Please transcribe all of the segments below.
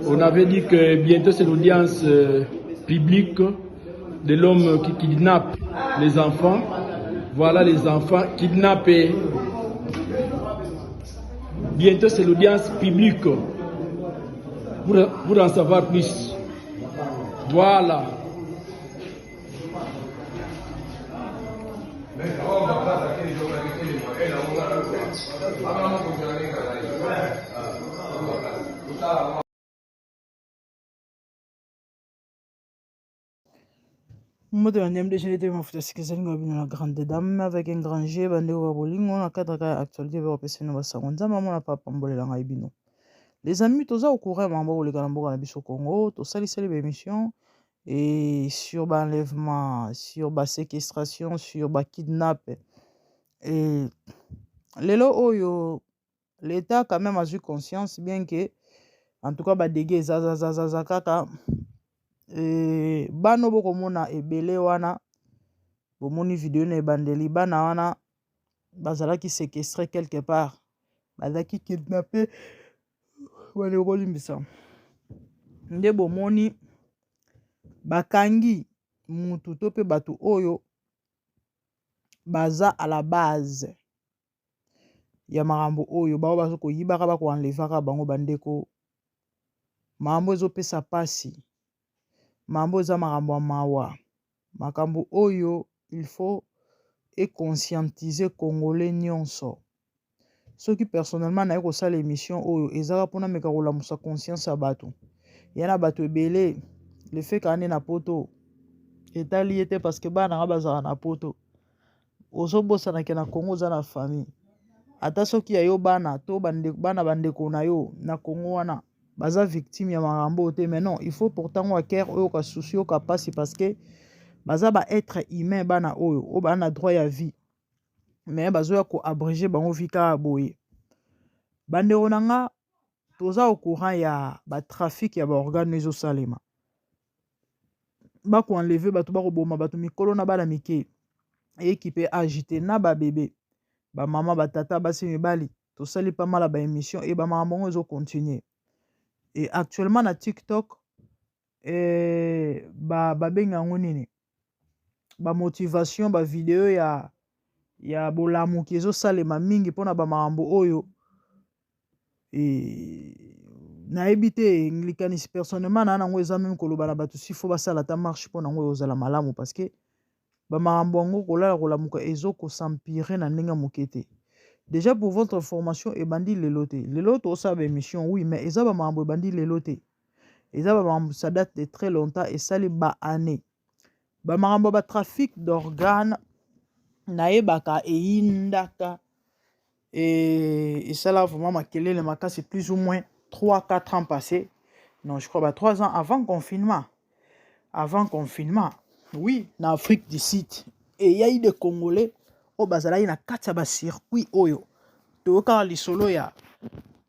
On avait dit que bientôt c'est l'audience publique de l'homme qui kidnappe les enfants. Voilà les enfants kidnappés. Bientôt c'est l'audience publique pour en savoir plus. Voilà. Mbote ba ndembe DGDT mafuta sika ezali nga bino la grande dame avec un grand G bandeko ya bolingo na cadre kaka ya actualité pe kopesa bino basango nzambe amona pa apambolela ngai bino les amis toza au courant ya makambo koleka na mboka na biso Congo tosalisali ba émission et sur ba enlèvement sur ba séquestration sur ba kidnap et lelo oyo l'État quand même azwi conscience bien que en tout cas ba dégâts ezazazazaza kaka e, bana bokomona ebele wana bomoni video na ebandeli bana wana bazalaki séquestré quelque part bazalaki kidnappé bandeko bolimbisa nde bomoni bakangi mutu to mpe bato oyo baza à la base ya makambo oyo bao bazo koyibaka bako enlevaka bango bandeko makambo ezopesa mpasi makambo eza makambo ya mawa makambo oyo il faut econscientiser congolais nyonso soki personnellement naye kosala émission oyo ezaka mpona meka kolamusa conscience ya bato ya na bato ebele le fait kaka nde na poto etali ye te parce que bana nanga bazala na poto ozobosana ke na Congo oza na famille ata soki ya yo bana to bana bandeko na yo na Congo wana baza victime ya makambo oyo te mais non il faut pourtant ngo cœur oyoka souci oyoka mpasi parce que baza ba être humain bana oyo oyo baa na droit ya vie mais bazoya koabréger bango vie kaka boye bandeko na nga toza au courant ya batrafic ya baorgane ezosalema bakoenlever bato bakoboma bato mikolo na bana mike ekipe agité na babebe bamama batata basi mibali tosali pas mal ya baémission e bamakambo yango ezocontinue e actuellement na TikTok e, babenga yango nini bamotivation bavideo ya bolamuki ezosalema mingi mpona bamakambo oyo e, nayebi te likanisi personnellement na nango eza même koloba na bato s'il faut basala ata marche mpo nango ozala malamu parce que bamakambo yango kolala kolamuka ezokos'empirer na ndenge moke te. Déjà, pour votre information, ebandi lelo te. Lelo tosala baémission, oui, mais eza bamakambo ebandi lelo te, eza bamakambo ça date de très longtemps, esali baannée. Bamakambo ya batrafic d'organe nayebaka eyindaka esala vraiment makelele makasi plus ou moins 3 4 ans passé, non, je crois ba 3 ans avant confinement. Avant confinement, oui, na Afrique du Sud eyai de Congolais oyo bazalaki na kati ya bacircuit oyo. Toyokaka lisolo ya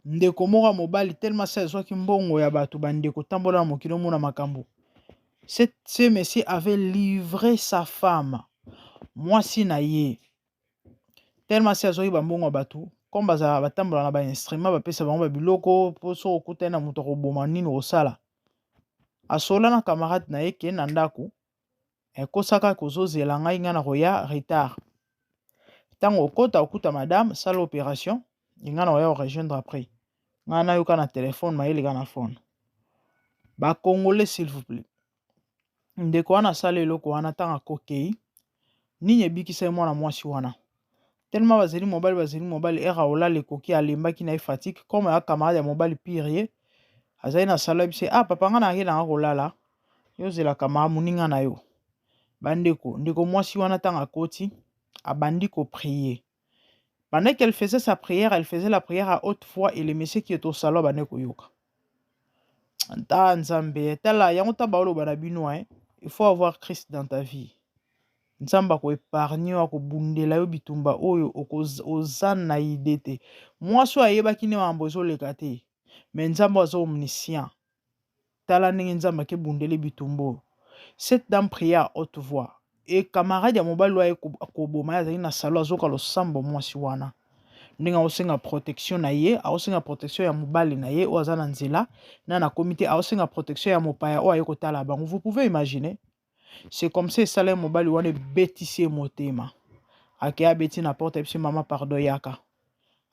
ndeko moko ya mobali tellement se azwaki mbongo ya bato. Bandeko, tambola na mokili omona makambo. Ce monsieur avait livré sa femme, mwasi na ye, tellement se azwaki bambongo ya bato. Comme bazala batambola na bainstrument, bapesa bango babiloko mpo soki okutani na moto akoboma nini kosala. Asola na camarade na ye ke na ndako ekosaka kozozela ngai, ngai na koya retard. Ntango okota okuta madame, sala opération, ngai na koya korejoindre après. Ngai nayoka na telefone mayeleka na phone. Bacongolais, s'il vous plaît, ndeko wana asala eloko wana. Ntango akokei nini ebikisa ye mwana mwasi wana tellement bazali mobali, bazali mobali ere aolala ekoki alembaki na ye fatigue. Comme ya camarade ya mobali pire ye azali na salo, ayebisi: "Ah papa, ngai nake nanga kolala, yo ozela camarade moninga na yo." Bandeko, ndeko mwasi wana ntango akoti abandi koprier. Pendant qu'elle faisait sa prière, elle faisait la prière à haute voix et le monsieur qui est au salon abandi koyoka. Nta Nzambe, tala yango ta baoloba na bino, hein? Il faut avoir Christ dans ta vie. Nzambe akoépargner yo, akobundela yo bitumba oyo oza na idée te. Mwasi oyo ayebaki nde makambo ezoleka te, mais Nzambe aza omniscient. Tala ndenge Nzambe akebundeli bitumba oyo. Cette dame priait à haute voix e camarade ya mobali oyo aye koboma ye azali na salon, azoka losambo mwasi wana. Ndenge aosenga protection na ye, aosenga protection ya mobali na ye oyo aza na nzela na nakomi te, aosenga protection ya mopaya oyo aye kotala bango. Vous pouvez imaginer, c'est comme ça esala ye. Mobali wana ebetisi ye motema, ake abeti na porte, ayebisi: "Mama, pardon, yaka."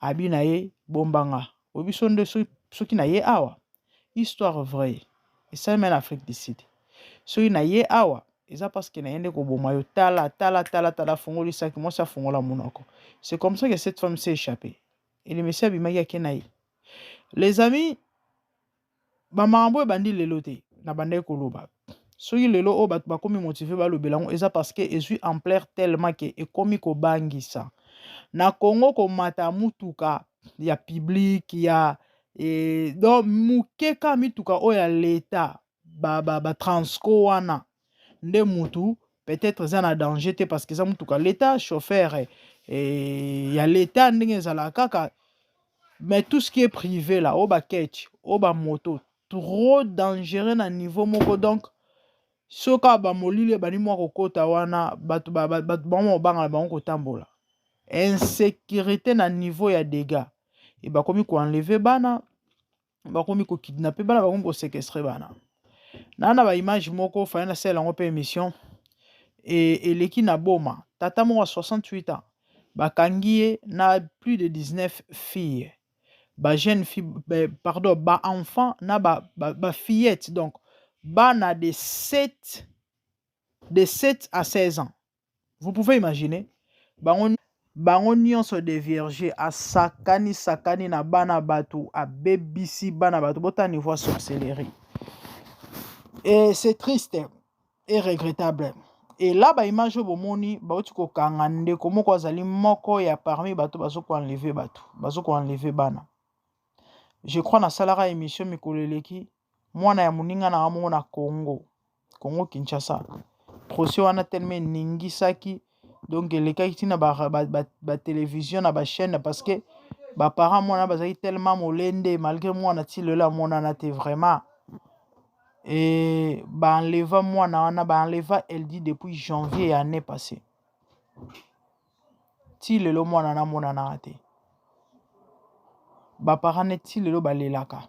Abi na ye: "Bombanga, oyebi so nde soki na ye awa." Histoire vraie esalemi na Afrique du Sud. "Soki na ye awa, eza parce que na ye nde koboma yo. Tala, tala, tala, tala." Afongolisaki mwasi, afongola monoko. C'est comme ça que cette femme s'est échappée et le monsieur abimaki, ake na ye. Les amis, bamakambo ebandi lelo te. Na bandaki koloba, soki lelo oyo bato bakomi motivé balobela yango, eza parce que ezwi ampleur tellement ke ekomi kobangisa. Na Congo, komata mutuka ya public ya donc moke ka mituka oyo ya leta, batransco ba wana nde mutu peut-être eza na danger te, parce que eza mutuka leta, chauffeur ya leta, ndenge ezalaka kaka. Mais tout ce qui est privé là, oyo baketch, oyo bamoto, trop dangereux na niveau moko. Donc soki kaka bamolili ebandi mwa kokota wana, bato bango kobanga na bango kotambola, insécurité na niveau ya dégâts. E bakomi koenlever bana, bakomi kokidnapper bana, bakomi koséquestrer bana. Na baimage moko faya nasala yango mpe émission eleki na Boma. Tata moko ya 68 ans, bakangi ye na plus de 19 filles, bajeune fille, pardon, baenfant na bafillette ba donc bana de 7 à 16 ans. Vous pouvez imaginer, bango nyonso de vierge. Asakani sakani na bana bato, abebisi bana bato. Botala niveau ya sorcellerie. Et c'est triste et regrettable. Et là, baimage oyo bomoni, bauti kokanga ndeko moko azali moko ya parmi bato bazokoenlever bato, bazokoenlever bana. Je crois nasalaka émission mikolo eleki, mwana ya moninga na nga moko na Congo Kinshasa. Procès wana telema eningisaki, donc elekaki ntina batélévision na bachaîne, parce que baparent mwana bazalaki tellement molende, malgré mwana ti lelo amonana te vraiment. E baenleva mwana wana, baenleva Eldi depuis janvier ya année passée, ti lelo mwana namonanaka te. Baparent ne ti lelo balelaka.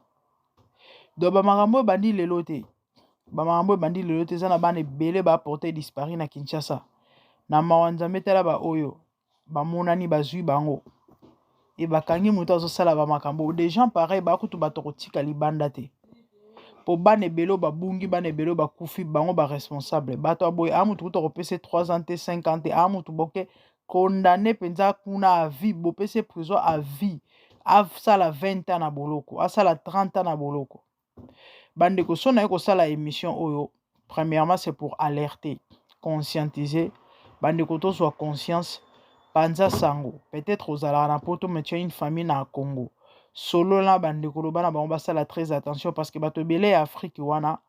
Donc bamakambo oyo ebandi lelo te, bamakambo ebandi lelo te. Eza na bana ebele baporté disparu na Kinshasa. Na mawa Nzambe, tala baoyo bamonani, bazwi bango e bakangi moto azosala bamakambo. Des gens pareil bakutu bato kotika libanda te, mpo bana ebele oyo babungi, bana ebele oyo bakufi, bango baresponsable. Bato ya boye, aa motu kuta kopesa 3 ans te, 5 ans te, aa motu boke condamné mpenza kuna à vie, bopesi prison à vie, asala 20 ans na boloko, asala 30 ans na boloko. Bandeko, so naye kosala émission oyo, premièrement c'est pour alerter, conscientiser bandeko, tozwa conscience. Panza sango. Peut-être ozalaka na Poto, mais tu as une famille na Congo. Solo na bandeko, loba na bango basala très attention, parce que bato ebele ya Afrique wana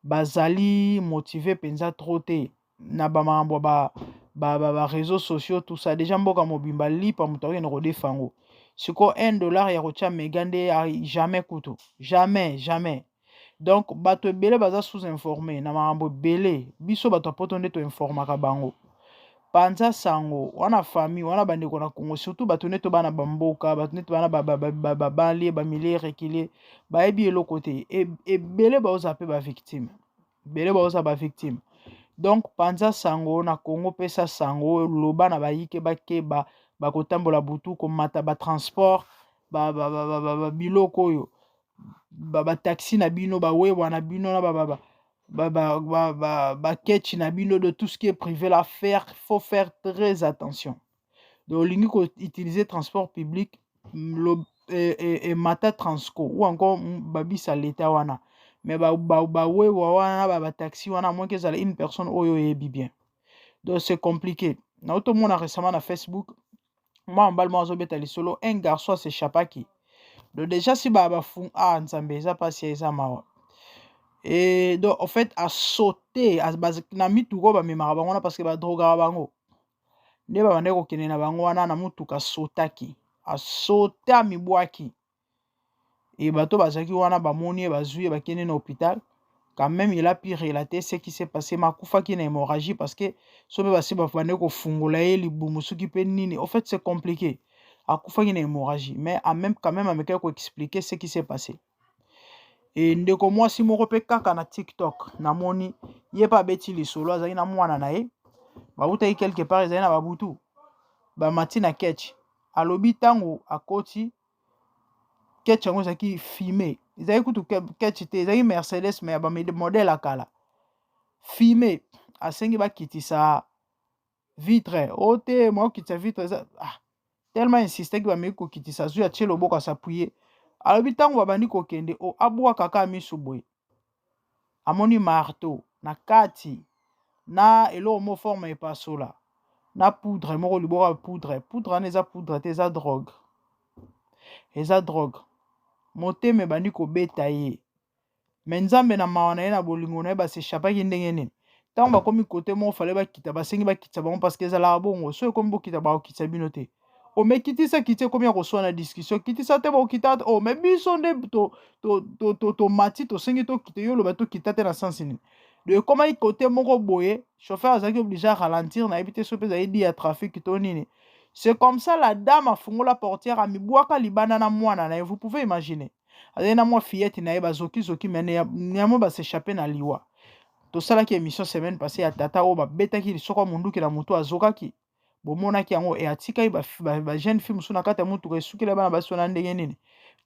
bazali motivé mpenza trop te na bamakambo ya baréseaux sociaux, tout ça. Déjà mboka mobimba, lipa moto akokende kodefa yango sikoyo 1 dollar ya kotia mega nde jamais kutu, jamais, jamais. Donc bato ebele baza sous informé na makambo ebele. Biso bato ya Poto nde toinformaka bango. Panza sango wana, famille wana, bandeko na Congo, surtout bato neti bana bamboka, bato neti bana babanlieue, bamilieu reculé, bayebi eloko te. Ebele baozala mpe bavictime, ebele baozala bavictime. Donc panza sango na Congo, pesa sango, loba na bayike bakeba, bakotambola butu, komata batransport, biloko oyo bataxi na bino, bawewa na bino, na baketch na bino, de tout ce qui est privé là, faire faut faire très attention. Donc olingi koutiliser transport public, emata Transco ou encore babisa leta wana, mais bawewa wana, bataxi wana, moke ezala une personne oyo oyebi bien. Donc c'est compliqué. Nautomona récemment na Facebook mwa mobali moko azobeta lisolo, un garçon as'échappaki. Donc déjà si bafu, ah Nzambe, eza mpasi, eza mawa. Et donc en fait asaute na mituka oyo bamemaka bango wana, parce que badrogaka bango nde babandaki kokende na bango wana na motuka. Asotaki, asote, amibwaki e bato bazalaki wana bamoni ye, bazwi ye, bakende na hôpital. Quand même il a pu relater ce qui s'est passé. Makufaki na hémorragie, parce que so mpe basi babandaki kofungola ye libumu, soki mpe nini. En fait c'est compliqué. Akufaki na hémorragie, mais en même quand même amekaki koexpliquer ce qui s'est passé. E ndeko mwasi moko mpe kaka na TikTok namoni ye mpe abeti lisolo. Azalaki na mwana na ye, bautaki quelque part, ezali na babutu, bamati na ketch. Alobi ntango akoti ketch yango, ezalaki fumé. Ezalaki kutu ketch te, ezalaki Mercedes, mais ya bamodèle ya kala, fumé. Asengi bakitisa vitre. O te, mwa okitisa vitre eza ah, tellement insistaki, bameki kokitisa, azwi, atie loboko, as'appuyer. Alobi ntango babandi kokende, o abwaka kaka miso boye, amoni marteau na kati na eloko mo forme epasola na poudre moko liboko ya poudre. Poudre wana eza poudre te, eza drogue, eza drogue. Motema ebandi kobeta ye, mais Nzambe na mawa na ye, na bolingo na ye, bas'échappaki. Ndenge nini? Ntango bakomi kote moko, fallait bakita, basengi bakitisa bango, parce que ezalaka bongo. So ekomi bokita, bakokitisa bino te. O mais kitisa, kiti, ekomi ya koswana, discussion: kitisa te, bokita te. O mais biso nde tomati, tosengi tokita, yo oloba tokita te, na sens nini? Donc ekomaki kote moko boye, chauffeur azalaki obligé à ralentir. Nayebi te so mpe ezali di ya trafic to nini. C'est comme ça, la dame afungola portière, amibwaka libanda na mwana na ye. Vous pouvez imaginer, azali na mwa fillette na ye, bazokizoki, mais néanmoins bas'échapper na liwa. Tosalaki émission semaine passée ya tata oyo babetaki lisoko ya munduki na motu, azokaki, bomonaki yango. E atikaki bajeune fille mosusu na kati ya motuka, esukeli bana basi wana ndenge nini,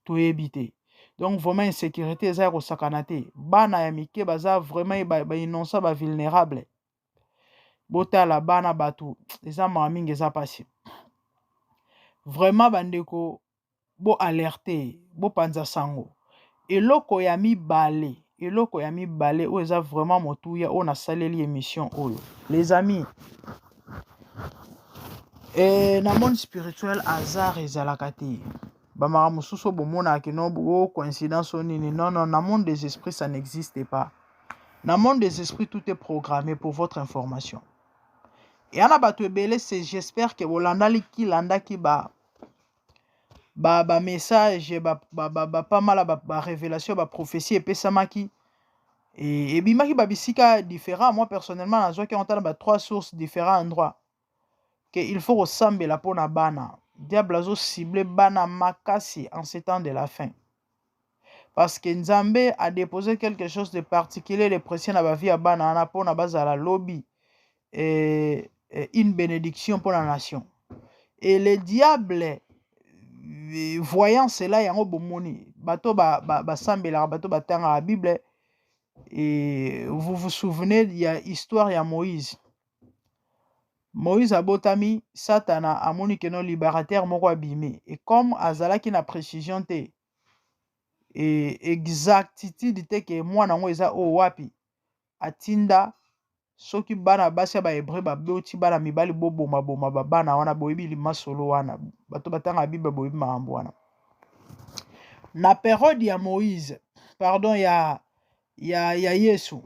toyebi te. Donc vraiment, insécurité eza ya kosakana te. Bana ya mike baza vraiment bainnocent, bavulnérable. Botala bana bato, eza mawa mingi, eza mpasi vraiment. Bandeko, boalerte, bopanza sango. Eloko ya mibale oyo eza vraiment motuya oyo nasaleli émission oyo, les amis, na monde spirituel, hasard ezalaka te. Bamaka mosusu oyo bomonaka kino o coïncidence o nini, non, non, na monde des esprits, ça n'existe pas. Na monde des esprits, tout est programmé. Pour votre information, eya na bato ebele, c'est j'espère que bolandaliki landaki ba bamessage bapamala, barévélation, baprophétie epesamaki, ebimaki babisika différent. Moi personnellement, nazwaki yango tala ba trois sources, différents endroits, que il faut kosambela mpona bana. Diable azocible bana makasi en ce temps de la fin, parce que Nzambe adépose quelque chose de particulier, de précieux na bavie ya bana wana, mpona bazala lobi une bénédiction mpona nation. Et le diable, voyant cela, yango bomoni bato basambelaka, bato batangaka Bible, et vous vous souvenez ya histoire ya Moïse. Moïse abotami, Satana amoni keno libérateur moko abimi, et comme azalaki na précision te e exactitude te ke mwana yango eza oyo wapi, atinda soki bana basi ya bahébreu baboti bana mibali, bobomaboma babana wana. Boyebi masolo wana, bato batanga Bible boyebi makambo wana. Na période ya Moïse, pardon, ya Yesu,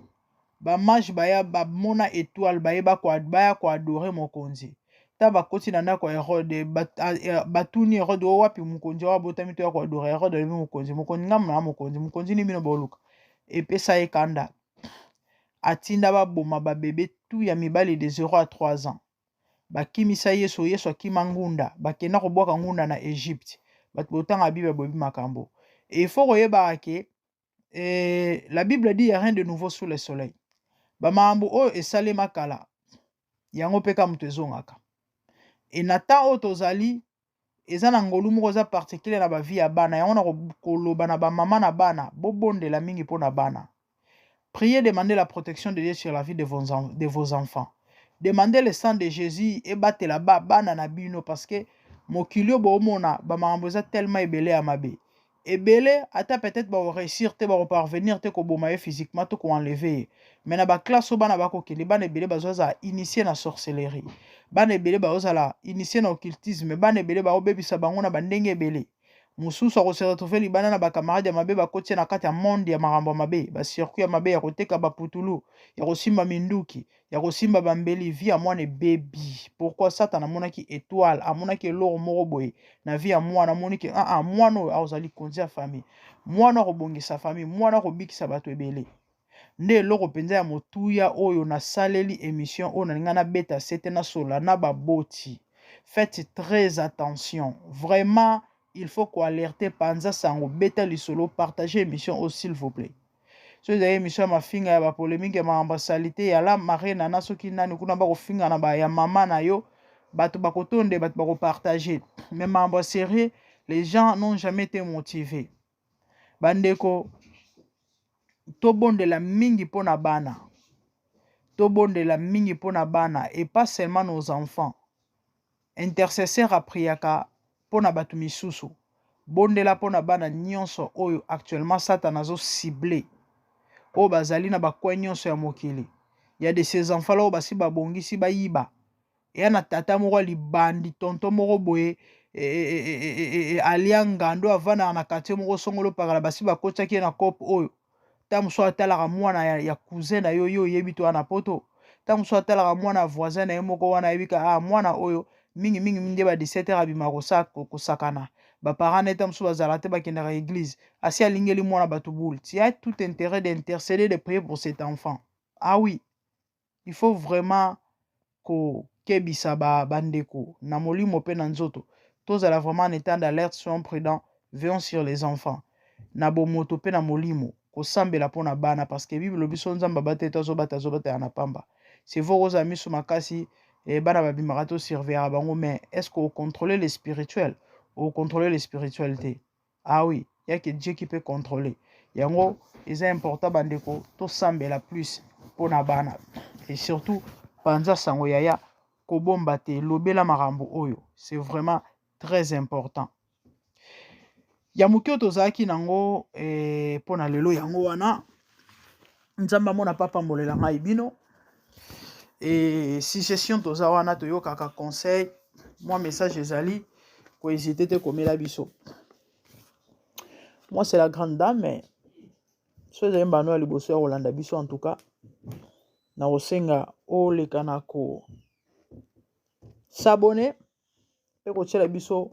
bamages baya, bamona étoile, bayeba baya koadorer mokonzi. Ta bakoti na ndako ya Herode, batuni Herode: "O wapi mokonzi oyo abotami to ya koadorer?" Herode alobi: "Mokonzi, mokonzi, ngambo na mokonzi, mokonzi nini bino boluka?" Epesa ye kanda, atinda baboma babébés tout ya mibali de 0 à 3 ans. Bakimisa Yesu, Yesu akima ngunda, bakenda kobwaka ngunda na Egypte. Bato botanga Bible boyebi makambo. Et il faut koyebaka ke la Bible dit: "Y a rien de nouveau sous le soleil." Bamakambo oyo esalema kala, yango mpe ka moto ezongaka. E na temps oyo tozali, eza na ngolu moko eza particulier na bavie ya bana. Yango na koloba na bamama na bana, bobondela mingi mpona bana. Priez, demandez la protection de Dieu sur la vie de vos enfants. Demandez le sang de Jésus ebatela ba bana na bino, parce que mokili oyo boomona, bamakambo eza tellement ebele ya mabe ebele. Ata peut-être bakoréussir te, bakoparvenir te koboma ye physiquement to koenlever ye, mais na baclasse oyo bana bakokende, bana ebele bazozala initié na sorcellerie, bana ebele bazozala initié na occultisme, bana ebele baobebisa bango na bandenge ebele. Mosusu akose retrouver libanda na bacamarade ya mabe, bakotia na kati ya monde ya makambo ya mabe, bacircuit ya mabe ya koteka baputulu, ya kosimba minduki, ya kosimba bambeli. Vie ya mwana ebebi. Pourquoi? Satan amonaki étoile, amonaki eloko moko boye na vie ya mwana, amoniki aa ah, ah, mwana oyo akozala likonzi ya famille, mwana akobongisa famille, mwana akobikisa bato ebele. Nde eloko mpenza ya motuya oyo nasaleli émission oyo, nalinga nabeta sete, nasola na baboti. Faites très attention. Vraiment, il faut koalerte, panza sango, beta lisolo, partager émission aussi, s'il vous plaît. So ezali émission ya mafinga, ya bapolémique, ya makambo ya saleté, ya la mare nana, soki nani kuna bakofinga na ba ya mama na yo, bato bakotonde, bato bakopartage. Mais makambo ya sérieux, les gens n'ont jamais été motivés. Bandeko, tobondela mingi mpona bana, tobondela mingi mpona bana, et pas seulement nos enfants. Intercesseur apriaka mpona bato misusu. Bondela mpona bana nyonso oyo actuellement Satan azocible, oyo bazali na bacoin nyonso ya mokili. Ya de ces enfants là oyo basi babongisi bayiba, eya na tata moko ya libandi, tonton moko boye, alia ngando, avandaka na quartier moko songolo pakala, basi bakotiaki ye na cope oyo. Ntango mosusu atalaka mwana ya cousin na yo, yo oyebi to wana poto. Ntango mosusu atalaka mwana ya voisin na ye moko wana, ayebi ka ah, mwana oyo mingimingi nde ba 17 heures abima kosakana. Baparent na ye, ntango mosusu bazalaka te, bakendaka église. Asi alingeli mwana bato boule. Tu as tout intérêt d'intercéder, de prier pour cet enfant. Ah oui, il faut vraiment kokebisa bandeko na molimo mpe na nzoto. Tozala vraiment en état d'alerte, soyons prudents, veillons sur les enfants na bomoto mpe na molimo, kosambela mpona bana, parce que Bible biso, Nzambe abate to azobata, azobatela na pamba. C'est vrai, kozala miso makasi, bana babimaka, tosurveillaka bango, mais est ce que ocontrôler le spirituel? Ocontrôler le spirituel te. Ah oui, y a que Dieu qui peut contrôler. Yango eza important, bandeko, tosambela plus mpona bana. Et surtout, panza sango, yaya, kobomba te, lobela makambo oyo, c'est vraiment très important. Ya moke oyo tozalaki nango mpona lelo, yango wana. Nzambe amona papambolela ngai bino. E suggestion, toza wana, toyokaka conseil, mwa message ezali, kohésite te komela biso. Moi, c'est la grande dame. Mais so ezali mbano ya liboso ya kolanda biso, en tout cas na kosenga oleka na ko s'abonner mpe kotiela biso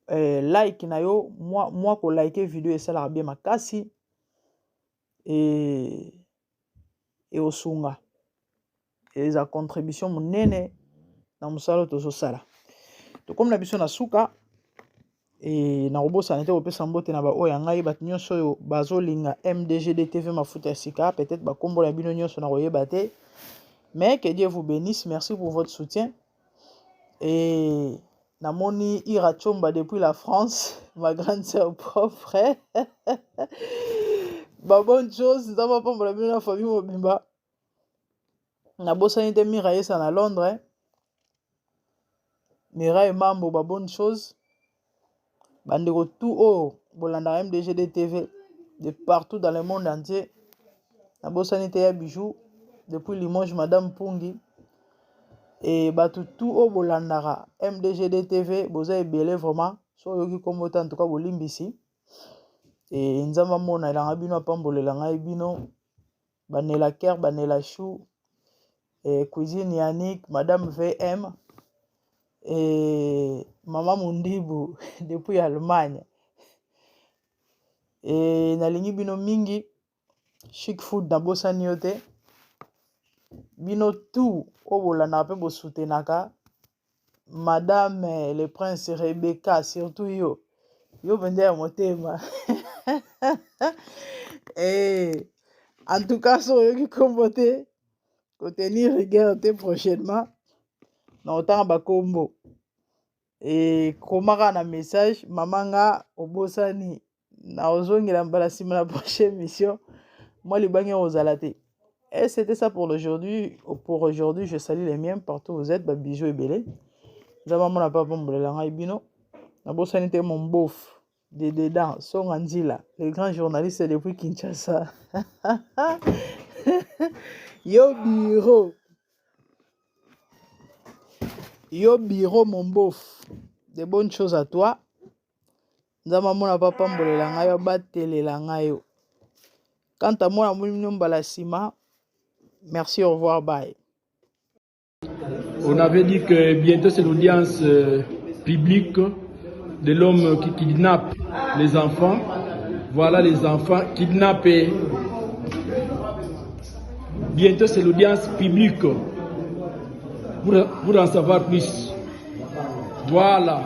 like na yo. Mwa kolike video esalaka bien makasi eosunga, eza contribution monene na mosala oyo tozosala. Tokomi na biso na suka. Nakobosana te kopesa mbote na baoyo ya ngai, bato nyonso oyo bazolinga MDGD TV mafuta ya sika. Peut-être bakombo na bino nyonso nakoyeba te, mais que Dieu vous bénisse. Merci pour votre soutien. Et namoni Ira Chomba depuis la France, ma grande sœur propre. Ba bonne chose, Nzambe apambola bino na famille mobimba. Nabosani te Mira Yesa na Londres, Mirai Mambo, ba bonne chose. Bandeko tout oyo bolandaka MDGD TV de partout dans le monde entier, nabosani te ya Bijou depuis Limoges, Madame Pungi e bato tout oyo bolandaka MDGD TV, boza ebele vraiment. So oyoki nkombo te, en tout cas bolimbisi. E Nzambe amona elanga bino, apambolela ngai bino. Banela ker, banela chou, cuisine Yannick, Madame VM e Mama Mundibu depuis Allemagne. E nalingi bino mingi. Chic Food, nabosani yo te. Bino tout oyo bolandaka mpe bosutenaka Madame le Prince Rebecca, surtout yo, yo mpenza ya motema. En tout cas, so oyoki nkombo te, kotenir rigueur te. Prochainement na otanga bakombo. Ekomaka na message: "Mama, nga obosani." Na ozongela mbala nsima na prochaine mission, mwa libangi kozala te. Et c'était ça pour aujourd'hui. Pour aujourd'hui, je salue les miens partout où vous êtes. Babisous ebele. Nzambe amona mpe apambolela ngai bino. Nabosani te mon beauf de dedans, Songa Nzila, le grand journaliste depuis Kinshasa. Yo bureau, yo bureau, mon beauf, de bonnes choses à toi. Nzambe amona mpe apambolela ngai yo, abatelela ngai yo. Quant à moi, namoni bino mbala nsima. Merci, au revoir, bye. On avait dit que bientôt c'est l'audience publique de l'homme qui kidnappe les enfants. Voilà les enfants kidnappés. Bientôt c'est l'audience publique. pour, pour en savoir plus. Voilà.